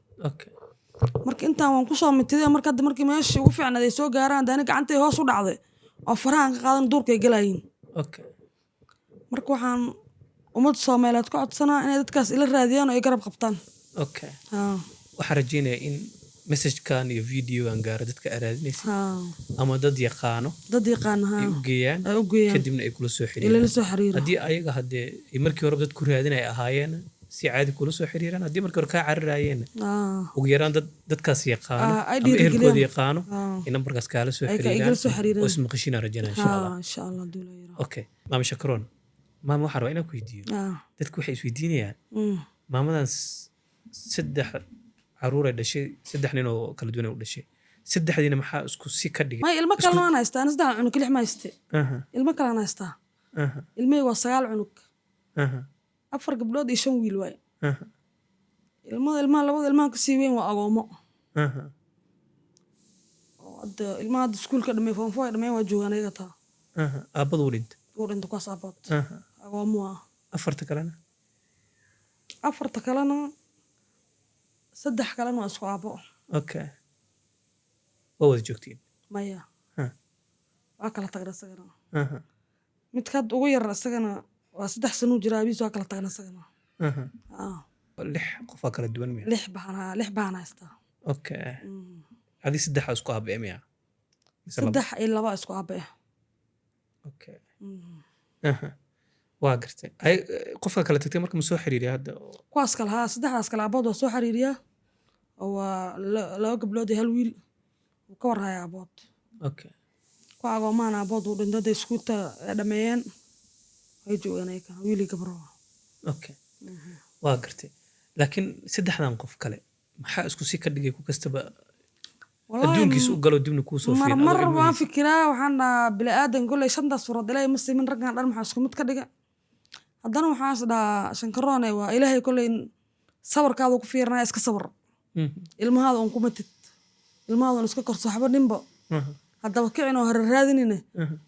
Marka intaan waan kusoo mitiday. Marka hadda markii meeshii ugu fiicnayd ay soo gaaraan, hadda ani gacantay hoos u dhacday oo farahan ka qaadan, duurka ay gelayiin. Marka waxaan ummadda Soomaaliyeed ka codsanaa inay dadkaas ila raadiyaan oo ay garab qabtaan. Haa. Waxaan rajeynayaa in messagekan iyo videogan gaaro dadka aad raadinaysid ama dad yaqaano dad yaqaana ay u geeyaan, ay u geeyaan, kadibna ay kula soo ilala xiriiraan. Soo xiriira. Haddii ayaga haddee ay markii hore dad ku raadinay ahaayeen, si caadi kula soo xiriiraan. Haddii markii hore kaa cararaayeen, ugu yaraan dad dadkaas yaqaano ay ama ehelkooda dhiirigeliyaan. yaqaano ay nambarkaas kaala soo ay xiriiraan igala soo xiriiraan. oo ismaqashiinaan rajaynaa, insha Allah. Haa, insha Allah haduu la yiraahdo. Okay, maama Shakaroon, maama, waxaan rabaa inaan ku weydiiyo. Dadku waxay isweydiinayaan maamadan saddex caruur ay dhashay, saddex nin oo kala duwan ay u dhashay, saddexdiina maxaa isku si ka dhigay? May, ilmo kalena waan haystaa ani. Saddex cunug lix ma hayste. Ilmo kalaan haystaa. Ilmahayga waa sagaal cunug. Afar gabdhood iyo shan wiil waaye. Ilmada ilmaha, labada ilmaha kasii weyn waa agoomo. Oo hadda ilmaha hadda iskuulka dhamay, form four ay dhameen, waa joogaan ayaga taa. Aabbadu u dhintay? Uu dhintay kuwaas aabood. Agoomo ah. Afarta kalena? Afarta kalena, saddex kalena waa isku aabbo. Okay, waa wada joogtiin? Maya. Waa kala tagna isagana. Midka hadda ugu yar isagana waa 3 sanuu jiraa, abiis waa kala tagna isagana. Lix qofaa kala duwan miya? Lix baan haystaa. Okay, adi saddexaa isku aabbe miya mise laba? Saddex iyo laba isku aabbe ah. Okay. Waa gartay. Qofka kala tagtay marka ma soo xiriiriya hadda? Kuwaas kale haa, saddexdaas kale aabood waa soo xiriiriyaa oo waa laba gabdhood iyo hal wiil. Wuu ka warhayaa aabood. Kuwa agoomahan aabood uu dhintay, hadday iskuulta ay dhameeyeen, way joogaan ayaka, wiil iyo gabro. Okay, waa gartay. Laakiin saddexdan qof kale maxaa isku si ka dhigay, ku kastaba Wallaahi, adduunkiisa u galo, dibna kuu soo mar fiirin mar adoo waan ilmihiisa? fikiraa, waxaan dhahaa bini aadan kolley shantaas furood Ilaahay ma simin, raggan dhan maxaa isku mid ka dhiga? Haddana waxaan is dhahaa, Shankaroone, waa Ilaahay kolley sabarkaada ku fiirinaya, iska sabar. Ilmahaada un kuma tid, ilmahaada un iska korso, waxba ninba haddaba kicin oo hore raadinine.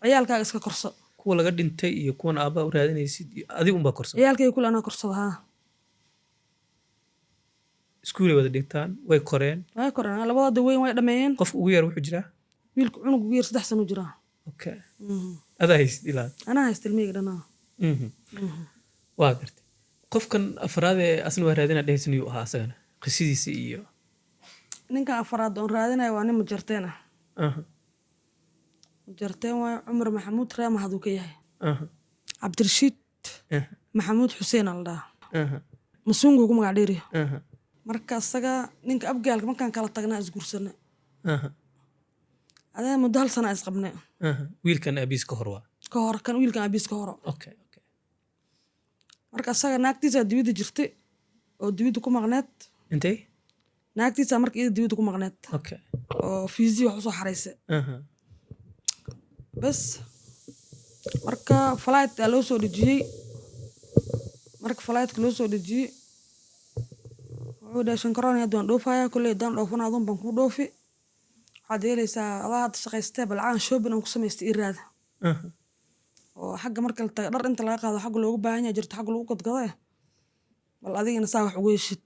Ciyaalkaaga iska korso. Kuwa laga dhintay iyo kuwan aabba u raadinaysid iyo adiga unbaa korsan? Ciyaalkayga kule anaa korsada, haa. Iskuulay wada dhigtaan, way koreen? Way koreen, labadooda weyn way dhameeyeen. Qofka ugu yar wuxuu jiraa? Wiilka cunug ugu yar 3 sano jiraa. Okay, adaa haysid ilaa? Anaa haysta ilmahayga dhanaa. Waa gartay. Qofkan afraad ee asna waa raadinaa dhehaysan, yuu ahaa asagana qisadiisa iyo? Ninkan afraad oon raadinayo waa nin Majarteen ah. Majarteen waayo, Cumar Maxamuud Reemahad uu ka yahay. Cabdirashiid Maxamuud Xuseen aa la dhahaa. Masungu ku magac dheeriya. Marka isaga ninka Abgaalka markaan kala tagnaa isguursana. Adee muddo hal sana isqabne. Wiilkan aabiis ka hor waa? Ka hor, kan wiilkan aabiis ka horo. Okay. Marka isaga naagtiisa dibadda jirtay oo dibadda ku maqneed. Intay? Naagtiisa marka iyada dibadda ku maqneed oo fiisi wax usoo xaraysay. Bas, marka flight aa loo soo dhejiyey. Marka flightka loo soo dejiyey, wuxuu dhahay, "Shankaroon, hadda waan dhoofayaa. Kolley haddaan dhoofana adun baan kuu dhoofi. Waxaad yeelaysaa, adaa hadda shaqaystee, balcaan shopping aan ku samaystay ii raada oo xagga marka la tago dhar inta laga qaado xagga loogu baahan yahay jirto, xagga lagu gadgado, eh bal adigana saa wax ugu heshid."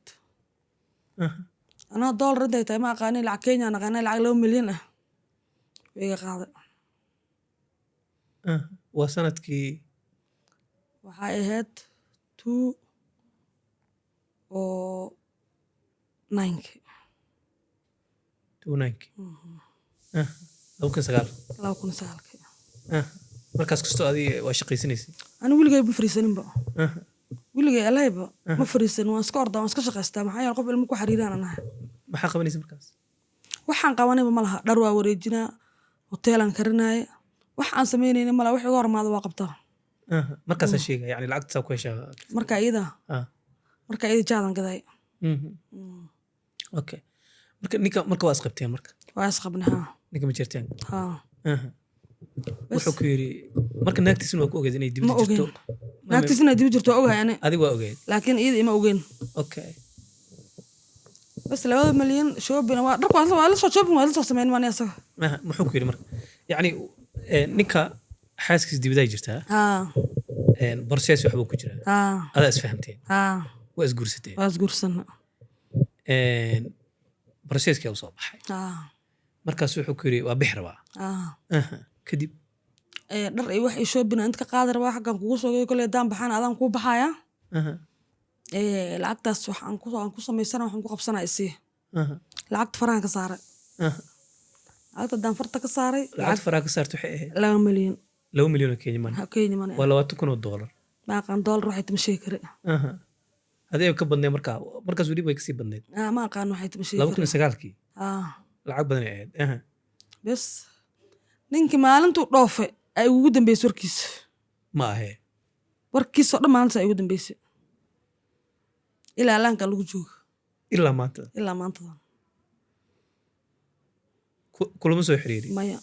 Anaa doolar intay tahay ma aqaanin, lacag Kenya aan aqaanay, lacag 2 milyan ah wuu iga qaaday. Waa sanadkii? Waxay ahayd 2009-kii. 29-kii, 2009. 2009-kii. Markaas kastoo adiga waa shaqaysanaysay? Ani weligay ma fariisaninba. Weligay alahayba ma fariisanin. Waan iska ordaa, waan iska shaqaystaa, maxaa yeele qof ilmo ku xariiraan anahay. Maxaa qabanaysa markaas? Waxaan qabanayba ma laha. Dhar waa wareejinaa, hoteelaan karinaaye, wax aan samaynayna malaha. Wax iga hormaada waa qabtaa. Markaasaa sheegaya yani lacagta saa ku heshaa? Marka iyada, marka iyada jaadan gaday. Okay, marka ninka marka waa isqabteen marka? Waa isqabnay, haa. Ninka ma jirteen? Haa. Bas. Wuxuu ku yidhi marka naagtiisuna waa ku ogeed inay Ma dibadda ogeyn. jirto? Naagtiis inay dibi jirto waa ogahay ani. Adiga waa ogeed? Laakiin iyada ima ogeyn. Bas, 2 milyan shopping waa dharka, waa la soo shopping, waa la soo sameyn maani asaga. Muxuu ku yidhi marka? Yacni ninka xaaskiisa dibaday jirtaa, haa process waxbuu ku jiraa, adaa isfahamteen, waa isguursateen? Waa isguursana. Processkii u soo baxay. Markaas wuxuu ku yidhi waa bix rabaa. Kadib? Dhar iyo wax iyo shopping inta ka qaadi rabaa, xaggan kugu soo geeyo, koley haddaan baxaan adaan kuu baxayaa. Lacagtaas wax aan ku samaysana, waxaan ku qabsanaa isii. Lacagta farahan ka saaray. Lacagta haddaan farta ka saaray. Lacagta faraha ka saarta waxay ahayd? 2 milyan. 2 milyan oo Kenya money? Ha, Kenya money. Waa $20,000. Ma aqaan doolar waxay tama sheegi kare. Hadii ay ka badneed markaa, markaas weli way kasii badneed. Ma aqaan waxay tama sheegi laba kun kare. iyo sagaalkii lacag badan ay ahayd. Bes, ninkii maalintuu dhoofe ay ugu dambeysay warkiisa. Ma ahee? Warkiisoo dhan maalintaas ay ugu dambeysay, ilaa laanka lagu joogo. Ilaa maanta? Ilaa maantadan. Kulama soo xiriiri? Maya.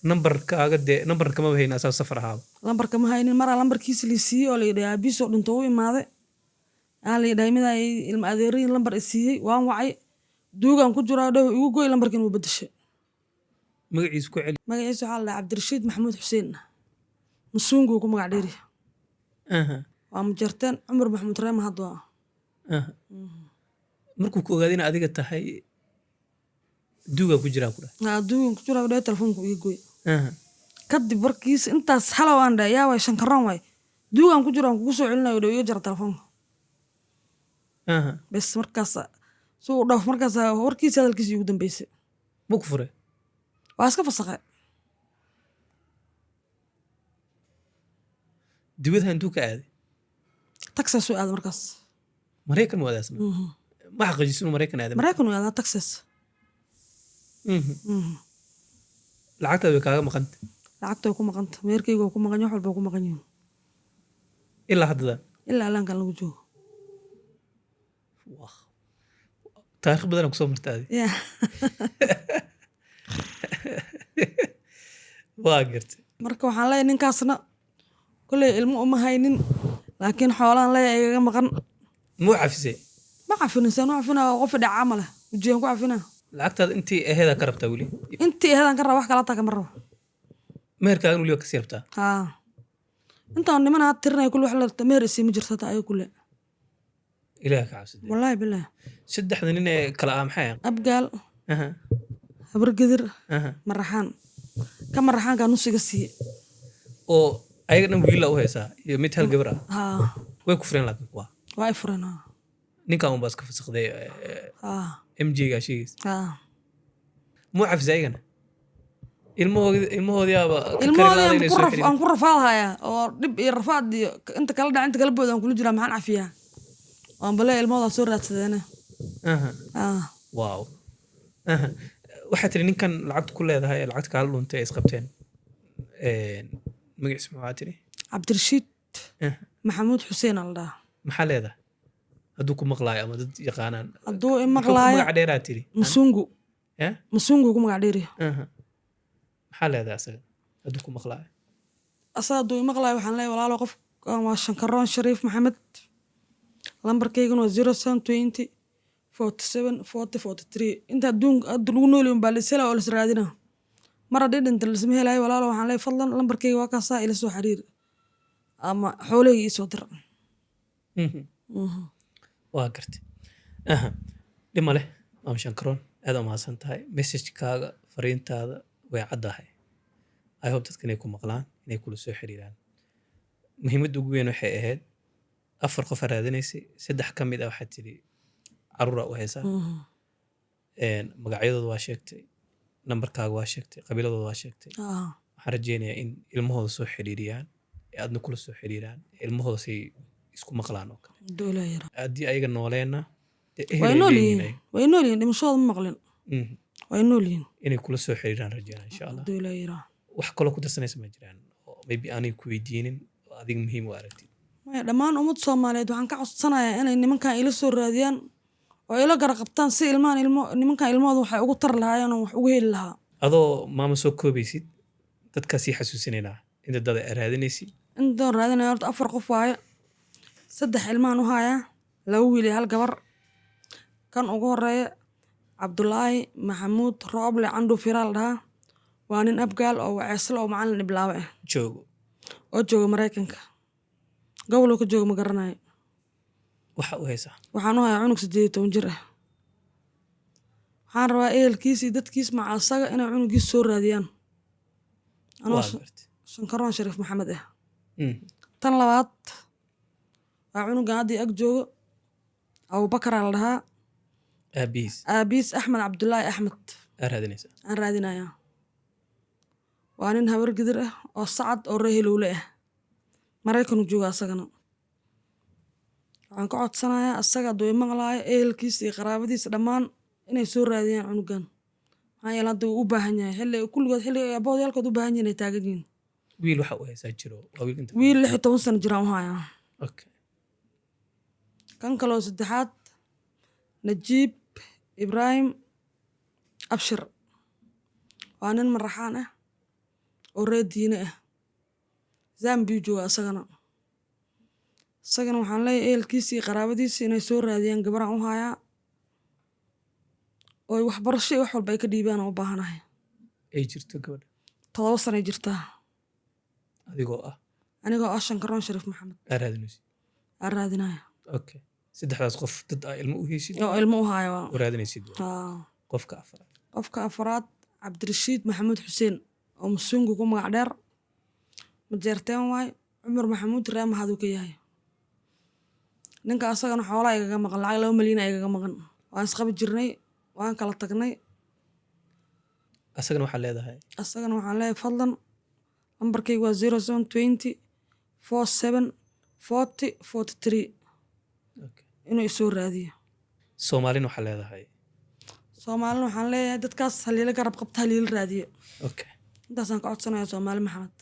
Nambarkaaga dee, nambar kama hayna, asaa safar ahaaba. Lambarka ma haynin. Maraa lambarkiisa la siiyey oo la yidhahay aabiisoo dhinto u imaaday, aa la yidhahay midaa ilma adeeriyin lambar i siiyey, waan wacay, duugaan ku jiraa dhow, igu goy lambarkiin, wuu bedeshay. Magaciisa ku celi. Magaciisa waxaa la dhahaa Cabdirashiid Maxamuud Xuseen, Masuungu ku magac dheeri. Waa Majarteen, Cumar Maxamuud Reema hadda waa. Markuu ku ogaaday in adiga tahay, duugaa ku jiraa ku dhahay? Aa, duugaan ku jiraa dhow, telefoonku iga goy. Kadib warkiisa intaas, "Hello," aan dhahay. "Yaa waay?" "Shankaroon waay, duugaan ku jiro, aan kugu soo celinayo," dhow, iga jara telefoonka. Bes, markaas suu u dhoof, markaas warkiisa hadalkiisa igu dambeysay. Ma ku furay? Waa iska fasaqay. Dibadha intuu ka aaday? Texas u aaday markaas. Maraykan mu aadaasna? Ma xaqiijiso inuu Maraykan aaday? Maraykan u aadaa, Texas. Lacagtaada way kaaga maqanta? Lacagta way ku maqanta, meherkayga waa ku maqan yahay, wax walba waa ku maqan yihiin. Ilaa haddada? Ilaa alaankan lagu joogo. Wah. Taariikh badan kusoo marta adi. Ya. Waa gartay. Marka waxaan leeyahay ninkaasna kolley ilmo uma haynin, laakiin xoolaan leeyahay igaga maqan. Muu cafisay? Ma cafinin, saan u cafinaa? Qof dhaca ma leh wejiyaan ku cafinaa? Lacagtaada intii aheedaa ka rabtaa weli? Intii aheedaan ka raba, wax kala taa kama rabo. Meherkaagan weli waa kasii rabtaa? Haa, intaan niman had tirinaya kulli wax la meher isii ma jirto hata ayaga kulle. Ilaah ka cabsade. Wallaahi bilaahi. Saddexda nin ee kala ah maxay ah? Abgaal, Habargedir, Maraxaan. Ka Maraxaankaa nus iga siiye. Oo ayaga dhan wiila u haysaa iyo mid hal gabar ah? Haa. Way ku fureen laakiin kuwa? Waa ay fureen, haa. Ninkan unbaa iska fasakday? Haa. MJ gaa sheegaysa? Haa. Muu cafisay ayagana? Ilmahoodiyaaba ka kari Ilmahoodii lahayd aan inay ku soo raf xiriiraan. Aan ku rafaadhayaa oo dhib iyo rafaad iyo inta kala dhac, inta kala bood aan kula jiraa. Maxaan cafiyaa? Waan bale ilmahoodaa soo raadsadeene. Ah. Wow. Waxaa tiri ninkan lacagta ku leedahay ee lacagta kaala dhuntay ee isqabteen, magaciisa maxaa tiri? Cabdirashiid Maxamuud Xuseen aa la dhahaa. Maxaa leedahay hadduu ku maqlaayo ama dad yaqaanaan? Hadduu i Muxuu ku maqlaayo? Magac dheeraa tiri. Musungu. Eh? Musungu ku magac dheeri. Maxaa leedahay asaga hadduu ku maqlaayo? Asaga hadduu i maqlaayo, waxaan leeyahay: walaalo, qof waa Shankaroon Shariif Maxamed, lambarkayguna waa 0720 47 40 43. Inta adduunka hadda lagu nool yahay unbaa la is helaa oo la is raadinaa. Mar haddii dhinta lasma helayo. Walaalo, waxaan leeyahay: fadlan lambarkayga waa kaasaa, ila soo xiriir ama xoolahayga ii soo dir. Waa gartay. Dhib ma leh, maam Shankaroon, aad u mahadsan tahay. Messagekaaga, fariintaada way caddahay. I hope dadka inay ku maqlaan, inay kula soo xiriiraan. Muhiimadda ugu weyn waxay ahayd afar qof aa raadinaysay, saddex ka mid ah waxaad tidhi caruura u haysaa. Magacyadooda waa sheegtay, nambarkaaga waa sheegtay, qabiiladooda waa sheegtay. Waxaan rajeynayaa in ilmahooda soo xiriiriyaan ee aadna kula soo xiriiraan, ee ilmahooda say isku maqlaan oo kale. Hadduu Ilaah yaraa. Haddii ayaga nooleenna dee ehel Way ay nool leeyihiin yihiin. ayaga. Way nool yihiin, dhimashadooda ma maqlin. Way nool yihiin. Inay kula soo xiriiraan rajeynaa, insha Allah. Hadduu Ilaah yaraa. Wax kaloo ku darsanaysa ma jiraan oo maybe aanay ku weydiinin oo adiga muhiim u aragtid? Maya, dhammaan ummad Soomaaliyeed waxaan ka codsanayaa inay nimankan ila soo raadiyaan. Oo ila gara qabtaan si ilmahan, ilmo nimankan ilmahooda waxay ugu tar lahaayeen oo wax ugu heli lahaa. Adoo maama soo koobaysid, dadkaa sii xasuusinaynaa inta dada aa raadinaysid. Intaan raadinaya horta afar qof waaye. Saddex ilmahan u hayaa, laba wiil iyo hal gabar. Kan ugu horeeya Cabdulaahi Maxamuud Rooble Candhu Firaa la dhahaa. Waa nin Abgaal oo Waceesle oo macalin iblaawe ah. Joogo. Oo jooga Maraykanka, goboluu ka jooga ma garanayo. Waxa u haysaa? Waxaan u hayaa cunug 18 jir ah. Waxaan rabaa ehelkiis iyo dadkiis maca asaga inay cunugiis soo raadiyaan, anoo Waa gartay. Shankaroon Shariif Maxamed ah. Tan labaad waa cunugan hadda ag joogo, Abubakaraa la dhahaa. Aabihiis? Aabihiis Axmed Cabdulaahi Axmed. Aa raadinaysaa. Aan raadinayaa. Waa nin Habar Gidir ah oo Sacad oo ree Hilowle ah, Maraykanuu jooga asagana. Waxaan ka codsanayaa asaga hadduu i maqlaayo, ehelkiisa iyo qaraabadiisa dhammaan inay soo raadiyaan cunugan, maxaa yeele hadda wuu u baahan yahay xilli kulligood, xilli ay aabbahood u baahan yihiin ay taagan yihiin. Wiil waxa u haysaa jiro, waa wiil inta? Wiil 16 sano jiraan u hayaa. Kan kaloo saddexaad Najiib Ibraahim Abshir, waa nin Maraxaan ah oo reer Diine ah, Zambiyu jooga asagana. Isagana waxaan leeyahay ehelkiisa iyo qaraabadiisa inay soo raadiyaan. Gabaraan u hayaa oo ay waxbarasho iyo wax walba ay ka dhiibaan aan u baahanahay. Ay jirto gabadha? 7 sanay jirtaa. Adigoo ah? Anigoo ah Shankaroon Shariif Maxamed. Aa raadinaysid. Aan raadinaya. Okay, saddexdaas qof dad aa ilmo u haysid oo ilmo u haya waa. U raadinaysid. Haa. Qofka afraad? Qofka afraad Cabdirashiid Maxamuud Xuseen oo Musungu ku magac dheer, Majeerteen waay, Cumar Maxamuud Reemahaduu ka yahay. Ninka asagana xoolaa igaga maqan, lacag 2 malyan aa igaga maqan. Waan isqabi jirnay, waan kala tagnay. Asagana waxaa leedahay? Asagana waxaan leeyahay fadlan, lambarkayga waa 0720 47 40 43. Inuu isoo raadiyo. Soomaalina waxaa leedahay? Soomaalina waxaan leeyahay dadkaas haliila garab qabta, haliila raadiyo. Intaasaan ka codsanaya Soomaali Maxamed.